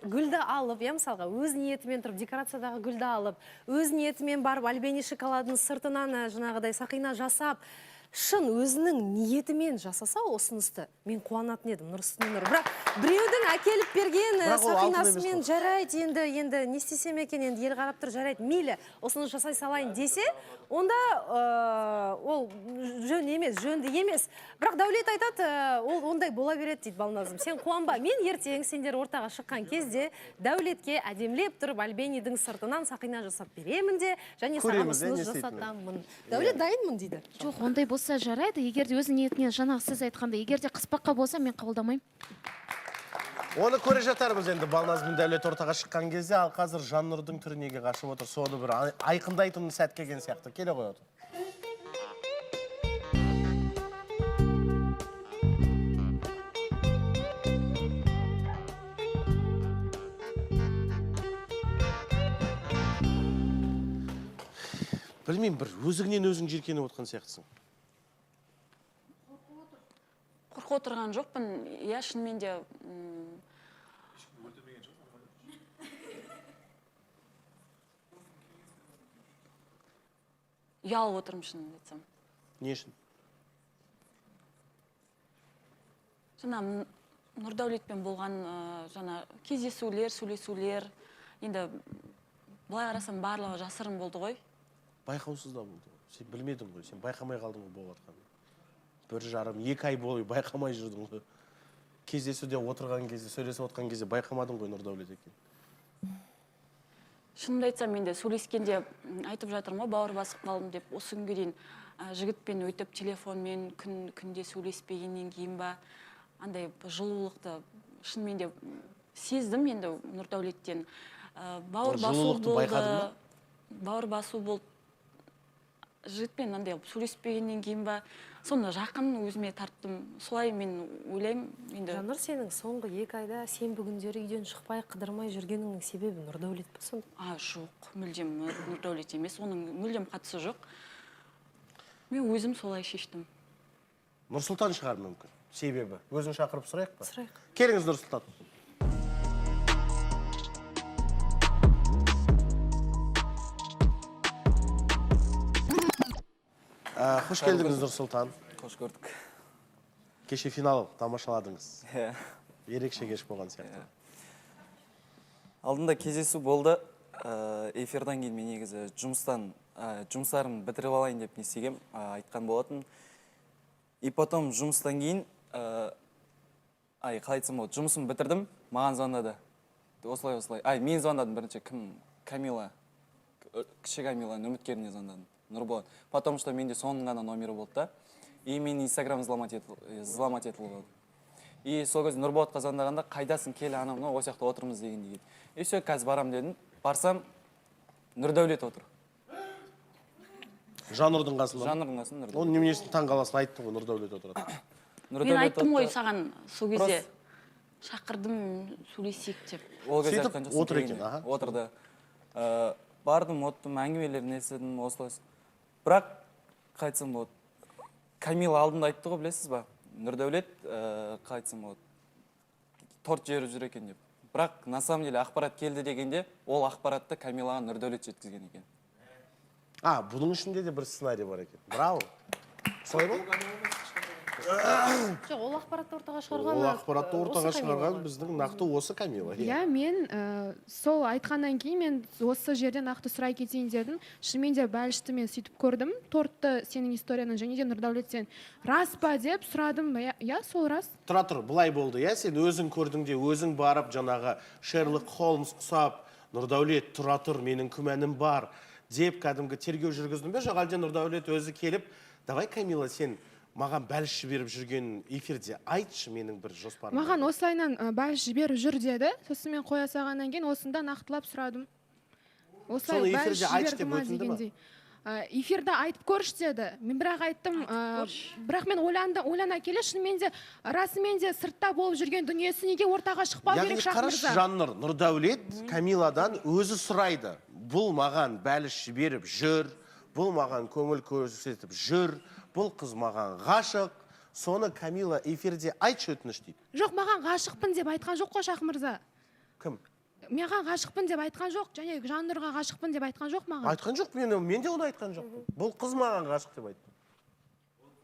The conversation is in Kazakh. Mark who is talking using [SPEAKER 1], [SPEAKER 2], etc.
[SPEAKER 1] Гүлді алып, иә, мысалға, өз ниетімен тұрып декорациядағы гүлді алып, өз ниетімен барып Альбени шоколадының сыртынан жаңағыдай сақина жасап, шын өзінің ниетімен жасаса ол ұсынысты, мен қуанатын едім, нұр үстіне нұр. Бірақ біреудің әкеліп берген
[SPEAKER 2] Бірақ ол алтын емес
[SPEAKER 1] сақинасымен
[SPEAKER 2] қой.
[SPEAKER 1] Жарайды, енді не істесем екен, енді ел қарап тұр, жарайды, мейлі, ұсыныс жасай салайын десе, онда ол жөн емес, жөнді емес. Бірақ Дәулет айтады, ол ондай бола береді дейді. Балназым, сен қуанба, мен ертең сендер ортаға шыққан кезде Дәулетке әдемілеп тұрып Альбенидің сыртынан сақина жасап беремін де, және саған
[SPEAKER 2] Көреміз, иә,
[SPEAKER 1] ұсыныс
[SPEAKER 2] не істейтінін.
[SPEAKER 1] жасатамын. Дәулет дайынмын дейді.
[SPEAKER 3] Жоқ, ондай болса жарайды. Егер де өз ниетінен, жаңағы сіз айтқандай, егер де қыспаққа болса, мен қабылдамаймын.
[SPEAKER 2] Оны көре жатармыз енді Балназ бен Дәулет ортаға шыққан кезде. Ал қазір Жаннұрдың түрі неге қашып отыр, соны бір айқындайтын сәт келген сияқты. Келе ғой, отыр. Білмеймін, бір өзіңнен өзің жиіркеніп отқан сияқтысың.
[SPEAKER 4] Қорқып отырған жоқпын, иә, шынымен де ұялып отырмын, шынымды айтсам.
[SPEAKER 2] Не үшін?
[SPEAKER 4] Жаңа Нұрдәулетпен болған жаңа кездесулер, сөйлесулер, енді былай қарасам, барлығы жасырын болды ғой.
[SPEAKER 2] Байқаусыз да болды ғой. Сен білмедің ғой, сен байқамай қалдың ғой болып жатқанын. 1,5-2 ай бойы байқамай жүрдің ғой. Кездесуде отырған кезде, сөйлесіп отқан кезде байқамадың ғой Нұрдәулет екенін.
[SPEAKER 4] Шынымды айтсам, енді сөйлескенде айтып жатырмын ғой, бауыр басып қалдым деп. Осы күнге дейін жігітпен өйтіп телефонмен күнде сөйлеспегеннен кейін ба, андай жылулықты шынымен де сездім енді Нұрдәулеттен. Бауыр
[SPEAKER 2] Ол
[SPEAKER 4] басу
[SPEAKER 2] жылулықты
[SPEAKER 4] болды.
[SPEAKER 2] Байқадың ба?
[SPEAKER 4] Бауыр басу болды. Жігітпен андай сөйлеспегеннен кейін ба, соны жақын өзіме тарттым. Солай мен ойлаймын енді.
[SPEAKER 1] Жаннұр, сенің соңғы 2 айда сенбі күндері үйден шықпай, қыдырмай жүргеніңнің себебі Нұрдәулет па сонда?
[SPEAKER 4] А, жоқ, мүлдем Нұрдәулет емес, оның мүлдем қатысы жоқ. Мен өзім солай шештім.
[SPEAKER 2] Нұрсұлтан шығар мүмкін себебі. Өзін шақырып сұрайық па?
[SPEAKER 1] Сұрайық.
[SPEAKER 2] Келіңіз, Нұрсұлтан. Қош келдіңіз, Нұрсұлтан.
[SPEAKER 5] Қош көрдік.
[SPEAKER 2] Кеше финал тамашаладыңыз.
[SPEAKER 5] Иә.
[SPEAKER 2] Ерекше кеш болған сияқты.
[SPEAKER 5] Алдында кездесу болды. Эфирдан кейін мен негізі жұмыстан жұмыстарымды бітіріп алайын деп не істегем, айтқан болатын. И потом жұмыстан кейін, ай, қалай айтсам болады, жұмысымды бітірдім, маған звондады. Осылай, осылай. Ай, мен звондадым бірінші, кім? Камила. Кіші Камиланың үміткеріне звондадым. Нұрболат. Потому что менде соның ғана номері болды да. И мен Инстаграм взломать етіліп алды. И сол кезде Нұрболатқа звондағанда, қайдасың, кел, анау мынау, осы жақта отырмыз деген деген. И все, қазір барамын дедім. Барсам, Нұрдәулет отыр.
[SPEAKER 2] Жаннұрдың қасында ма?
[SPEAKER 5] Жаннұрдың қасында Нұрдәулет.
[SPEAKER 2] Оның неменесін таң қаласың, айттың ғой, Нұрдәулет отырады.
[SPEAKER 4] Мен
[SPEAKER 5] Нұрдәулет
[SPEAKER 4] айттым ғой
[SPEAKER 5] отыр.
[SPEAKER 4] Саған сол кезде, шақырдым сөйлесейік деп.
[SPEAKER 5] Ол кезде
[SPEAKER 2] Сөйтіп
[SPEAKER 5] айтқан жоқсың,
[SPEAKER 2] отыр екен,
[SPEAKER 5] келгенде.
[SPEAKER 2] аха.
[SPEAKER 5] Отырды. Бардым, оттым, әңгімелерін естідім, осылай. Бірақ, қалай айтсам болады, Камила алдында айтты ғой, білесіз ба? Нұрдәулет, қалай айтсам болады, торт жіберіп жүр екен деп. Бірақ, на самом деле, ақпарат келді дегенде, ол ақпаратты Камилаға Нұрдәулет жеткізген екен.
[SPEAKER 2] А, бұның ішінде де бір сценарий бар екен. Браво. Солай ма?
[SPEAKER 1] Жоқ, ол ақпаратты ортаға шығарған
[SPEAKER 2] Ол ақпаратты ортаға
[SPEAKER 1] осы Камила
[SPEAKER 2] шығарған
[SPEAKER 1] ғой.
[SPEAKER 2] Біздің нақты осы Камила.
[SPEAKER 6] Иә, мен сол айтқаннан кейін мен осы жерде нақты сұрай кетейін дедім. Шынымен де бәлішті мен сөйтіп көрдім, тортты, сенің историяны және де Нұрдәулеттен рас па деп сұрадым. Иә, иә, сол рас.
[SPEAKER 2] Тұра тұр, былай болды, иә, сен өзің көрдің де, өзің барып жаңағы Шерлок Холмс құсап, Нұрдәулет, тұра тұр, менің күмәнім бар деп кәдімгі тергеу жүргіздің бе, жоқ әлде Нұрдәулет өзі келіп, давай, Камила, сен маған бәліш жіберіп жүрген эфирде айтшы, менің бір жоспарым бар
[SPEAKER 6] Маған
[SPEAKER 2] деп.
[SPEAKER 6] Осылайынан бәліш жіберіп жүр деді. Сосын мен қоя салғаннан кейін осында нақтылап сұрадым.
[SPEAKER 2] Соны
[SPEAKER 6] Осылай бәліш
[SPEAKER 2] эфирде айтшы
[SPEAKER 6] жіберді
[SPEAKER 2] деп
[SPEAKER 6] ма
[SPEAKER 2] өтінді ма?
[SPEAKER 6] дегендей. Эфирде айтып көрші деді. Мен бірақ айттым, бірақ мен ойланды, ойлана келе шынымен де, расымен де сыртта болып жүрген дүниесі неге ортаға шықпау
[SPEAKER 2] Яғни
[SPEAKER 6] керек, Шах
[SPEAKER 2] қарашы,
[SPEAKER 6] мырза?
[SPEAKER 2] Жаннұр, Нұрдәулет Камиладан өзі сұрайды. Бұл маған бәліш жіберіп жүр, бұл маған көңіл көрсетіп жүр, бұл қыз маған ғашық. Соны, Камила, эфирде айтшы, өтініш дейді.
[SPEAKER 6] Жоқ, маған ғашықпын деп айтқан жоқ қой, Шах мырза.
[SPEAKER 2] Кім?
[SPEAKER 6] Маған ғашықпын деп айтқан жоқ және Жаннұрға ғашықпын деп айтқан жоқ маған.
[SPEAKER 2] Айтқан жоқ, мен де оны айтқан жоқпын. Бұл қыз маған ғашық деп айтты.